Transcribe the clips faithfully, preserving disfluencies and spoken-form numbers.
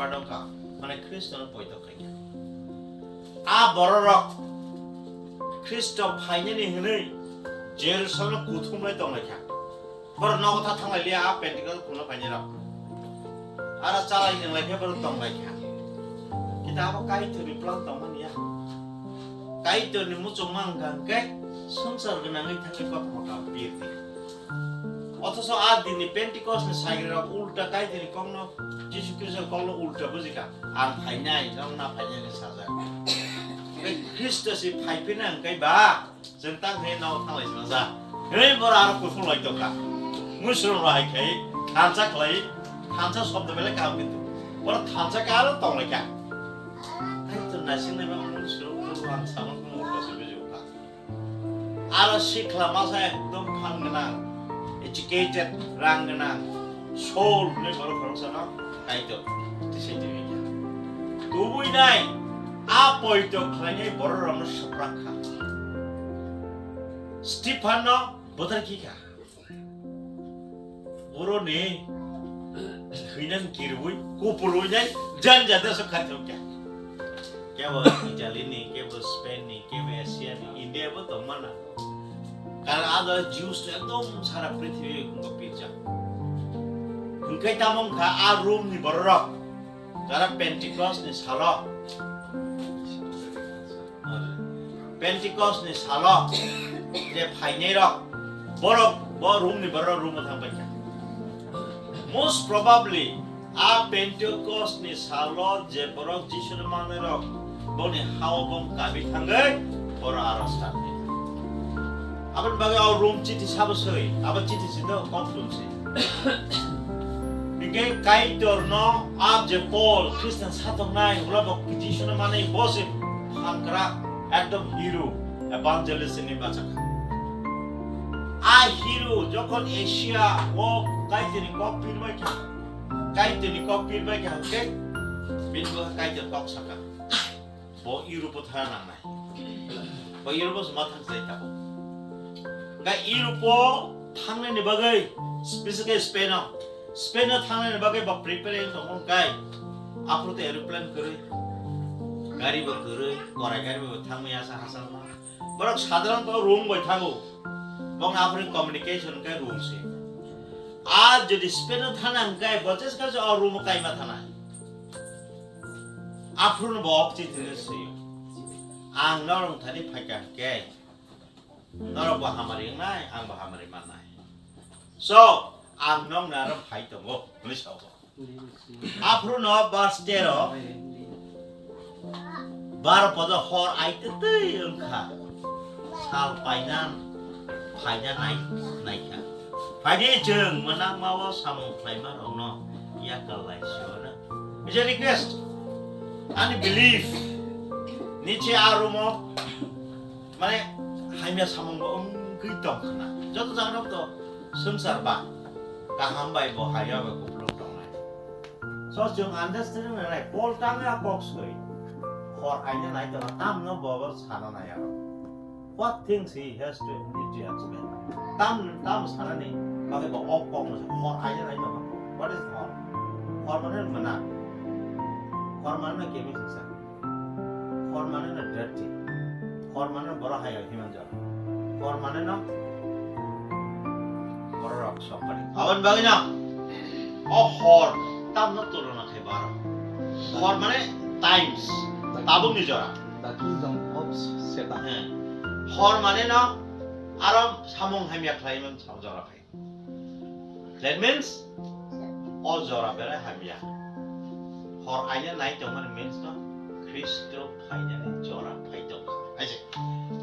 Dongkha, mane Khristo no poito khaikha. A bororok Khristo phainani hwnwi Jerusalem kuthumlai tonglaikha. Borok nogo tha thanglailiya a Pentecost phunukno phainai rok. Aro chalai nwnglai khe borok tonglaikha. Kita abo Kaitorni plan tongmani ya. Kaitorni muchungma wngkha hwnkhe swngchar gwnangwi thangwi kothoma kaam pirdi. Othocho a dinni Pentecost ni sagrirok ulta Kaitorni kokno, Jisu Khristo kokno ulta bujikha. Ang phainai, norok na phainai hinwi sajak. Tei Khristo se phaiphina hwnkhe ba, chwng tang khe nogo thanglai sima ja. Hwnwi borok aro kuthum lai tongkha. Muslim rok hai khai thansa khlai, thansa shobdo belai kaham kintu. Borok thansa khe aro tonglaikha. Kaitor naisingnaima muslim rok ang samung ulta se bujikha. Aro sikla masa ekdom phan gwnang, educated, rang gwnang, soul hwnwi borok khoroksa no Kaitor tisai twi kha. Tubui nai, a poito khlainai borok rokno swprak kha. Stephan no bothar ki kha. Boroni thwinani kirwi kupurwi nai jan jata sok kha thok kha. Kebo Italy ni, kebo Spain ni, kebo Asia ni, India bo tong mana. Kar ado Jews to ekdom sara prithibi wngkha pirjak. Hwnkhe tamo wngkha a Rome ni bororok, jara Pentecost ni salo, Pentecost ni salo je phainai rok, borok bo Rome ni bororok Rome o thang paikha. Most probably, a Pentecost ni salo je borok Jisuni manwi rok boni hao bong kabi thangwi borok aro start khaikha. Aboni bagwi o Rome chiti sabo swi, abo chiti si do kok Rome si. Hingke Kaitor no a je Paul Christian satok nai, ula bo Jisuni manwi bo se phankra ekdom hero, evangelist ni bachakha. A hero jokhon Asia o Kaitor ni kok pirbai kha, Kaitor ni kok pirbai kha hwnkhe bini bo Kaitor kok saka. Bo Europe o thana nangnai. Bo Europe o se ma thang sai tabuk. Ga Europe o thangnani bagwi, specially Spain o. Spain o thangnani bagwi bo prepare wng tongo hwnkhe. Aphuru to aeroplane kwrwi. Gari bo kwrwi, korai gari bo thangmaya sa hasal ma. Borok sadharanto rung bai thango. Bong aphuru communication khe rung se. A jodi Spain o thana hwnkhe, bo jeska o rung o kaima thana. Aphuru bo ok chitini swi. Ang norok thani phaikha hwnkhe, norok bo hamari wngnai, ang bo hamari mannai. So, ang nokni aro phai tongo, hwnwi sao. Aphuru no verse tero, baro podo hor aitwtwi wngkha, sal paina, phaina nai, naikha. Phaidi chwng mwnangma o samung khlaima rokno yakal lai siwana. It's a request. Ani belief ni che arumo Mane, hamya samung bo wngwi tong khna. Joto jaga rok to swngchar ba kaham bai bo hamya bai kuplung tongnai. So, chwng understanding nai, Paul tang ya kok soi. Hor aina nai tong, tam no bo bo sana nai aro. What things he has to immediately explain? Tam, tam sana ni, bagi bo ok kok no, hor aina nai tong. What is hor? Hor mane mana. Hor mane kemi sisa. Hor mane no dirty. Hor mane no borok hai hai himan jora. Hor mane no borok rok sok kari. Aboni bagwi no o hor tamno tulona khe baro. Hor mane times, tabukni jora. The kingdom of Satan. He. Hor mane no aro samung hamya khlai man samung jora khe. That means, o jora belai hamya. Hor aina nai tongmani means no, Khristo phainani jora phai tongkha. Aise,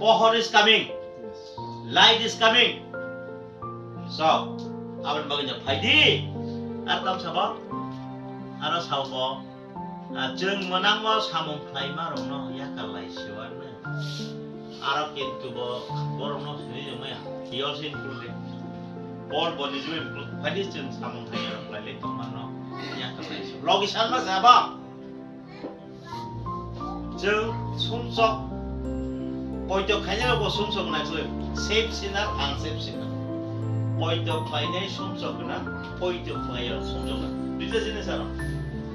pohor is coming. Yes. Light is coming. So, aboni bagwi no phaidi. Ar tam sabo? Aro sabo? Ah, chwng mwnangma samung khlaima rokno yakal lai siwano. Aro kintu bo borokno sini jongmaya. He also included. Paul bo nijebo include. Phani chwng samung khlaima rok lai lai tongmano yakal lai si. Logi sanma saba. Chwng sumsok poito khainai rok bo sumsok nai chwng. Saved sinner, unsaved sinner. Poito khlainai sumsok gwnang, poito khlairok sumsok gwnang. Duita jinis aro.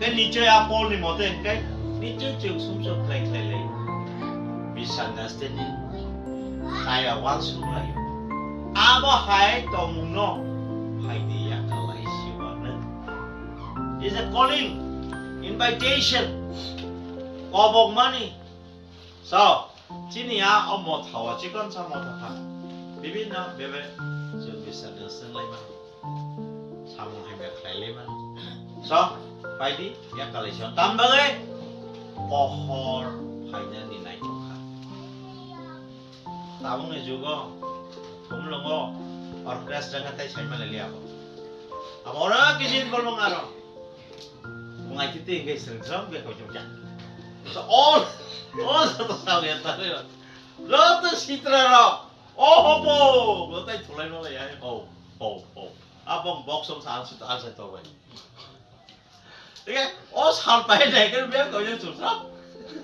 Tei nichoi a Paul ni mote hwnkhe nichoi chwng sumsok khlai khlai lai. Misunderstanding. Kaya uansuk lai. Abo hai tongmungno phaidi yakalai siwanw. Is a calling, invitation. Kobokmani. So, chini a o motha o chikon sa motha kha. Bibinno bebe chwng bisa de swnglai mano. Samung hai ber khlai lai mano. So, paidi ya kalai so tam bagwi pohor phaina ni nai kha. Tabung ni jugo, thumlungo, orchestra kha tai sai male liya bo. Abo ora kisin bolong aro. Bungai titi hingke sreng sreng be koi jokya. So all, all sa to sa ya ta re. Lo to sitra ro. Oh ho po. Lo tai thulai no ya. Oh, oh, oh. Abong box som sa ang sa ang sa to bai. Oke, oh sampai dai kan be koi jok sum srap.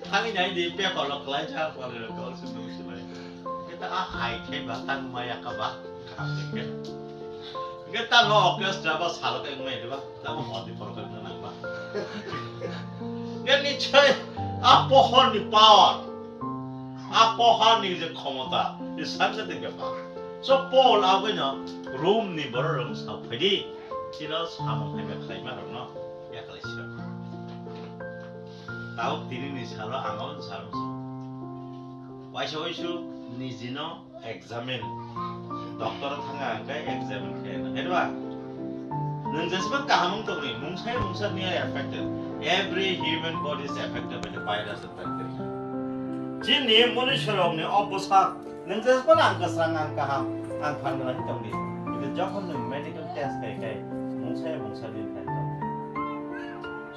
Thangwi nai di paper lo klai cha, pore lo kol sum sum lai. Kita a ai khe ba tang maya ka ba. Kam ke. Kita no orchestra ba salo ke ngai di ba. Tamo modi poro ke nang ba. Nge ni chai a pohor ni power. A pohor ni je khomota. Ni sanse de bepar. So Paul abino Rom ni borok rok sa phai di. Chira samung hai ba khlai ma rok no. Yakalai sirok. Tabuk tini ni salo ang o salo. Waisa waisu nijino examine. Doctor thanga hwnkhe examine khe na. Hai ba? Nwng jesba kaham wng tongni, mungsa mungsa ni affected. Every human body is affected by the virus and bacteria. Chini moni sorok ni obosar. Nwng jesba ang kwsang, ang kaham, ang phan gwnang tongdi. Kintu jokhon nwng medical test khai khai, mungsa mungsa din khai tong.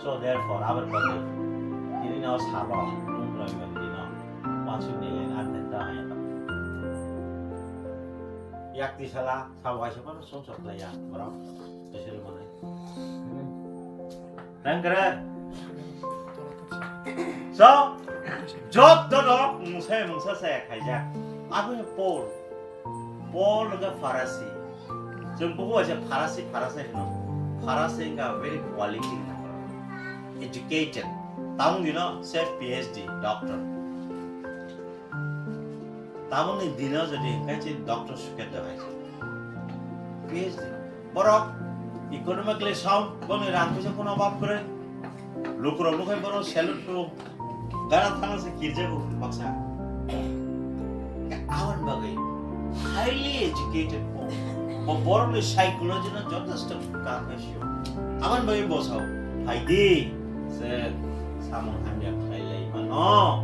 So therefore, aboni bagwi tini no sabo, nwng roi bai tino, wansuk ni len an den ta ya. Yakti sala, sabo waisa kono song sok ya, borok. Bisiri manai. Nang kere. So, jotto no mungsa mungsa saya khaijak. Abo Paul. Paul ga Pharisi. Chwng buku waisa Pharisi, Pharisi hino. Pharisi ga very quality hino. Educated. Tamung dino se P H D, doctor. Tamung ni dino jadi hingkai si doctor suket da hai. P H D. Borok economically sound, boni rang puisa kono obab kwrwi. Lukurok nukhai borok salute rw. Gara thana se kirjago baksa. Aboni bagwi highly educated bo. Bo borokni psychology no jotosto kaham khe sio. Aboni bagwi bo sao, "Phai di, se samung hamya khlai lai mano,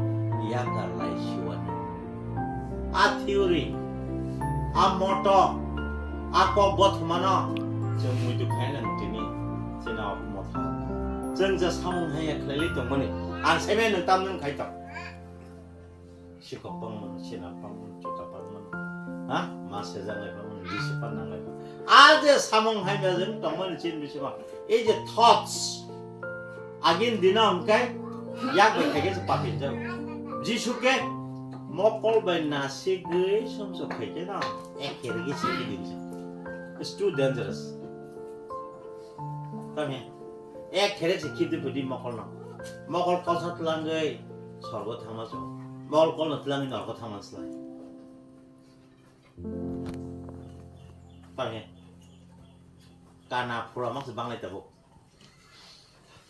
yakar lai siwani." A theory, a motto, a kok bothomano chwng muitu khaina nang tini chini o motha. Chwng je samung haiya khlailai tongmani, ang saibai nwng tamni khai tong. Sikok pangmani, sina pangmani, chuta pangmani, ha? Ma sejak lai pangmani, Jisu pan nang lai pang. A je samung haiya jeng tongmani chini bisingo, ei je thoughts, agin dina hwnkhe yak bai khaikhe se papinjak. Jisu khe mokol bai nasigwi sumsok khaikhe no, ekergi sikhi dinsa. It's too dangerous. Tamni ek kherek se khibdi phudi mokol no. Mokol kolsa tlangwi sorgo thangma chwng. Mokol kolno tlangwi norko thangma slai. Tamni kana phura mak se banglai tabuk.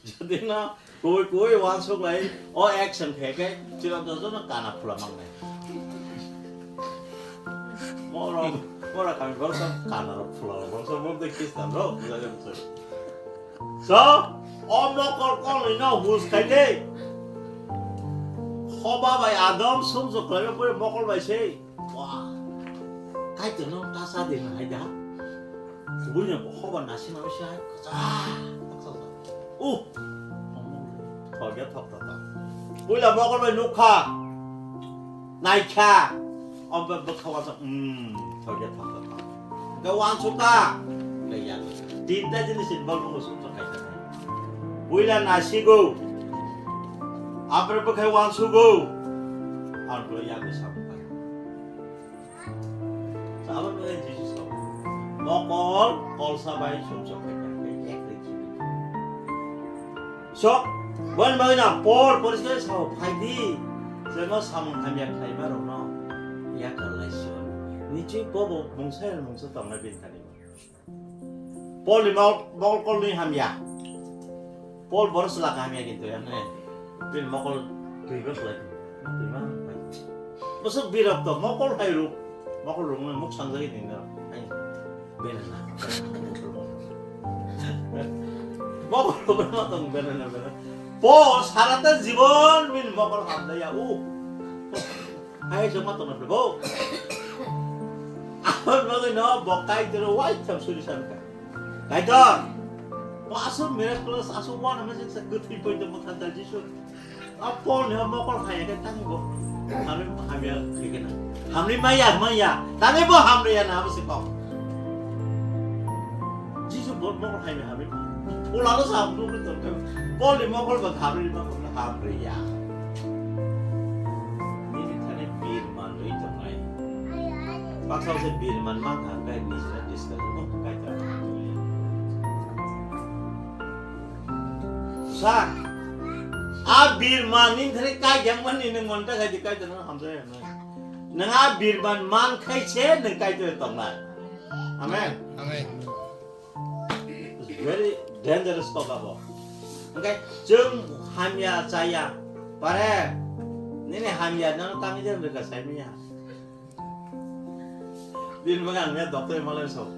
Jodi no koi koi wansuk lai o action khe khe chwla dojo no kana phura mak nai. Moro, moro kami bangsa kana rok phula rok bangsa bo de Kristan rok bujai de bujai. So, o mokol kolni no hus khai de. Hoba bai Adam sumsok khlai pore mokol bai sei. Wah. Kaitor no ta sa de hai da. Kubui no hoba nasi ma se hai. Sa. Uh. Thokya thok thok thok. Puila mokol bai nukha. Naikha. Om bwkha wasa. Hmm. Thokya thok thok thok. Ga wansuka. Ga ya. Tinta jinis in bol nungo sumsok khaita. Puila nasigo. Apre bwkhai wansugo. Ang puila yago sabuka. Sabon bai Jisu sabo. Mokol kolsa bai sumsok khaita. Ek rikhi. Sok, bon bagwi na Paul poriskar sao phai di. Jemo samung hamya khlaima rokno yakar lai sio. Nichi bobo mungsa mungsa tongnai bini thani. Paul ni mol-, mol kol ni hamya. Paul boros laka hamya kintu ya ne. Bin mokol twi boros lai. Twi ma. Bosok birok to mokol hai ruk. Mokol ruk muk sangjagi din da. Ai. Benana. Mokol ruk ma tong benana benana. Paul sarata jibon bin mokol hamda ya u. Hai joma tong na bo. Abon bagwi no bo Kaitor wai tham suri sanka. Kaitor. Bo asuk miraculous asuk wana mesen sa gutwi poito mo thanda Jisu. A Paul ni mokol khaya khe tangwi bo hamri hamya khikena. Hamri maya maya. Tangwi bo hamri ya na abo se kok. Jisu bo mokol khaya hamri. Paul alo sa hamri to. Paul ni mokol ba hamri ba hamri ya. Nini thani bir manwi tongnai. Baksa se bir man mang kha kai ni se discuss mo kai ta. Sa, a bir man ni thani kai jang man ni nang man ta kai di kai ta na hamjai na. Nang a bir man man khai se nang kai ta tong na. Amen. Amen. It's very dangerous talk abo. Okay, jeng hamya chaya. Pare, nini hamya nang tang jeng rega sai miya. Din magang ya doktor malai so.